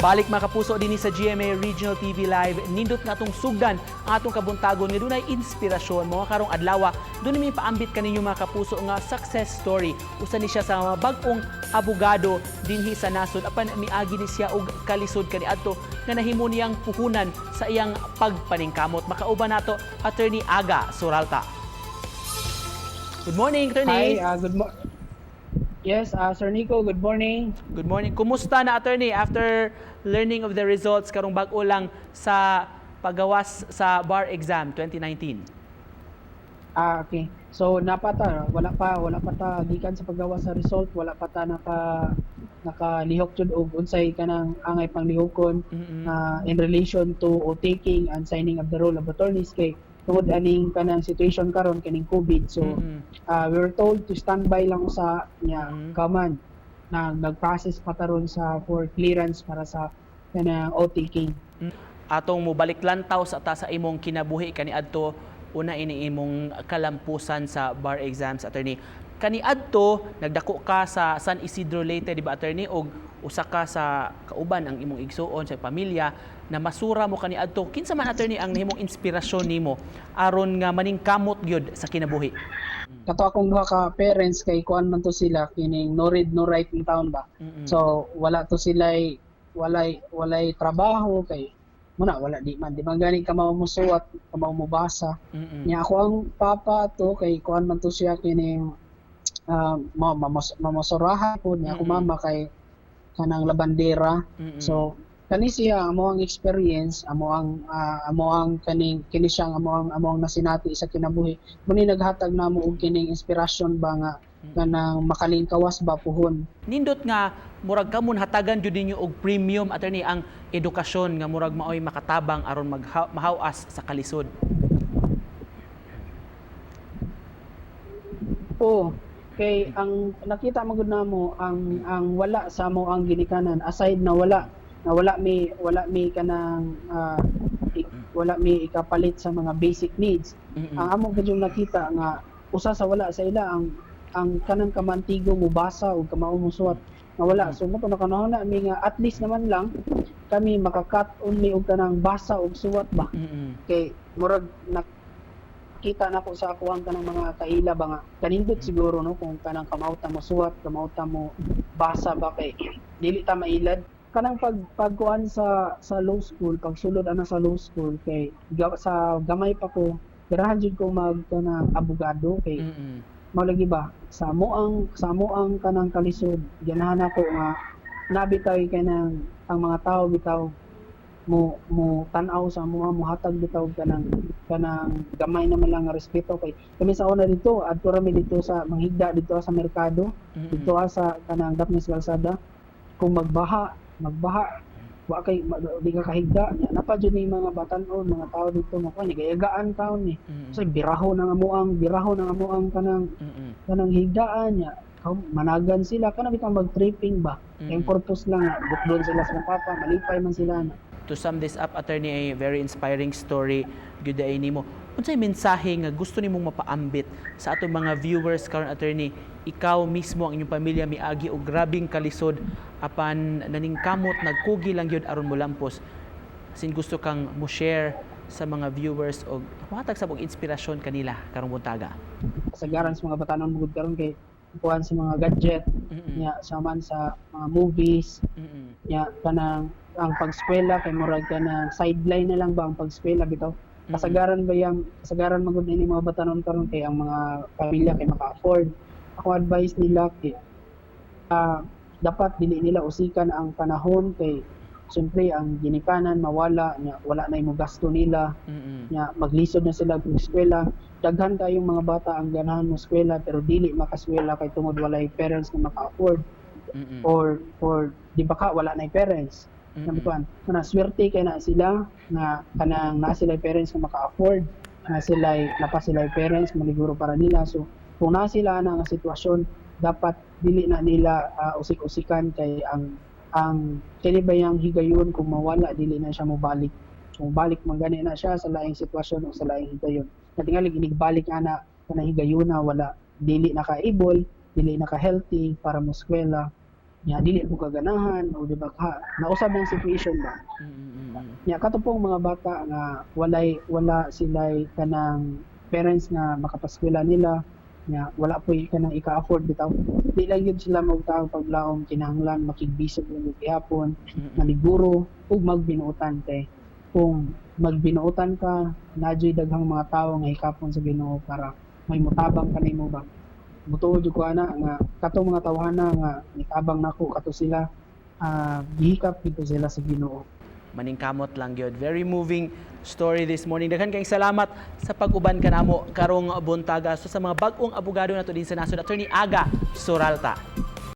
Balik, mga kapuso, dinhi sa GMA Regional TV Live. Nindot nga atong sugdan ang atong kabuntagon nga dunay inspirasyon mga karong adlaw. Dunay may paambit kaninyo, mga kapuso, nga success story. Usa ni siya sa mga bag-ong abogado dinhi sa nasod apan miagi ni siya og kalisod kaniadto nga nahimo niyang puhunan sa iyang pagpaningkamot. Makauban nato Attorney Aga Suralta. Good morning, Attorney. Hi, good mo Yes, Sir Nico, good morning. Good morning. Kumusta na, Attorney, after learning of the results karong bag-o lang sa pagawas sa bar exam 2019? Ah, okay. So napata, wala pa ta gikan sa paggawas sa result, wala pa ta nakalihok jud og unsay kanang angay panglihokon in relation to oath taking and signing of the roll of attorneys kay tungod aning kanang situation karon, kaning COVID. So we were told to stand by lang sa nya kaman na nag-process pa ta ron sa for clearance para sa kanang oath taking. Atong mobalik lantaw sa ta sa imong kinabuhi kaniadto, una ini imong kalampusan sa bar exams, Attorney. Kaniadto nagdako ka sa San Isidro, Leyte, di ba, Attorney, og usa ka sa kauban ang imong igsuon sa pamilya na masura mo kaniadto. Kinsa man, Attorney, ang nahimong inspirasyon nimo aron nga maningkamot gyud sa kinabuhi? Kato akong duha ka parents kay kuan man to sila, kining no read no write in town ba. So wala to sila, walay trabaho kay muna wala di man gani ka musuwat, ka mobasa. Nya ako ang papa to kay kuan man to siya, kining mamasurahan po niya ako, mama kay kanang labandera. So kani siya amo ang experience, amo ang kaning kini siyang amo ang nasinati sa kinabuhi mo ni naghatag namo og kining inspirasyon ba nga kanang makalingkawas ba puhon. Nindot nga murag kamon hatagan jud ninyo og premium, Attorney, ang edukasyon nga murag maoy makatabang aron mahawas sa kalisod. Oo. Kay ang nakita mo gud namo ang wala sa amo ang ginikanan, aside na wala mi kanang wala mi ikapalit sa mga basic needs. Ang amo gud yung nakita nga usa sa wala sa ila ang kanang kamantigo mobasa o kamao mosuwat nga wala. So mo to nakanahuna mi nga at least naman lang kami makakat only og kanang basa og suwat ba. Kay murag nakita nako sa ako ang kanang mga kaila ba nga kanindot siguro no kung kanang kamao ta mo suwat, kamao ta mo basa ba, kay dili ta mailad kanang pagkuan sa law school, pagsulod ana sa law school, kay sa gamay pa ko ganahan jud ko mag kanang abogado kay mao lagi ba sa mo ang kanang kalisod, ganahan ako nga nabitaw kanang ang mga tao bitaw mo mo tan-aw sa amo, mo hatag bitaw kanang gamay naman lang nga respeto, kay kami sa una dito, adto ra mi dito sa manghigda dito sa merkado, dito sa kanang Dapnes Calzada. Kung magbaha, magbaha, wa kay di ka kahigda nya napa jud ni mga batan-on, mga tao dito mo kuan gayagaan taon ni. So biraho ng amo ang kanang kanang higdaan niya, managan sila kana bitang mag-tripping ba. Ang purpose lang nga bukdon sila sa papa, malipay man sila na. To sum this up, Attorney, a very inspiring story gyud ay nimo. Unsay mensahe nga gusto nimong mapaambit sa atong mga viewers karon, Attorney? Ikaw mismo, ang inyong pamilya miagi og grabing kalisod apan naningkamot, nagkugi lang gyud aron molampos. Sin gusto kang mo share sa mga viewers og mohatag sa og inspirasyon kanila karong buntaga? Kasagaran sa mga batanon bugod karon kay kuan sa mga gadget nya sa man sa mga movies nya kanang ang pagskwela kay murag kanang sideline na lang ba ang pagskwela bitaw. Kasagaran ba yang kasagaran magud ini mga batanon karon kay ang mga pamilya kay maka-afford. Ako advice nila kay dapat dili nila usikan ang panahon kay siyempre ang ginikanan mawala nya wala na imo gasto nila nya maglisod na sila og eskwela. Daghan kayong mga bata ang ganahan mo eskwela pero dili makaskwela kay tungod walay parents na maka-afford or di ba ka wala na parents na kuan na. Swerte kay na sila nga kanang naa sila parents nga maka-afford na sila, napa sila parents maliguro para nila. So kung naa sila na nga sitwasyon, dapat dili na nila usik-usikan kay ang kini ba yang higayon kung mawala, dili na siya mobalik. Kung balik man gani na siya sa laing sitwasyon o sa laing higayon na tingali inigbalik ana kanang higayon na wala, dili na ka able, dili na ka healthy para mo eskwela. Nya dili po kaganahan o di ba ka nausab ang situation ba. Nya kato pong mga bata nga wala sila'y kanang parents nga makapaskwela nila, nya wala po kanang ika-afford bitaw, di lang gyud sila magtaong paglaom, kinahanglan makigbisog lang gyud gihapon, maniguro ug magbinuotan kay kung magbinuotan ka, naa daghang mga tawo nga hikapon sa Ginoo para may mutabang kanimo ba. Mutuo jud ko ana nga katong mga tawhana nga nitabang nako, kato sila, gihikap gid sila sa Ginoo. Maningkamot lang gyud. Very moving story this morning. Daghan kayong salamat sa pag-uban kanamo karong buntaga. So sa mga bag-ong abogado nato din sa nasod, Attorney Aga Suralta.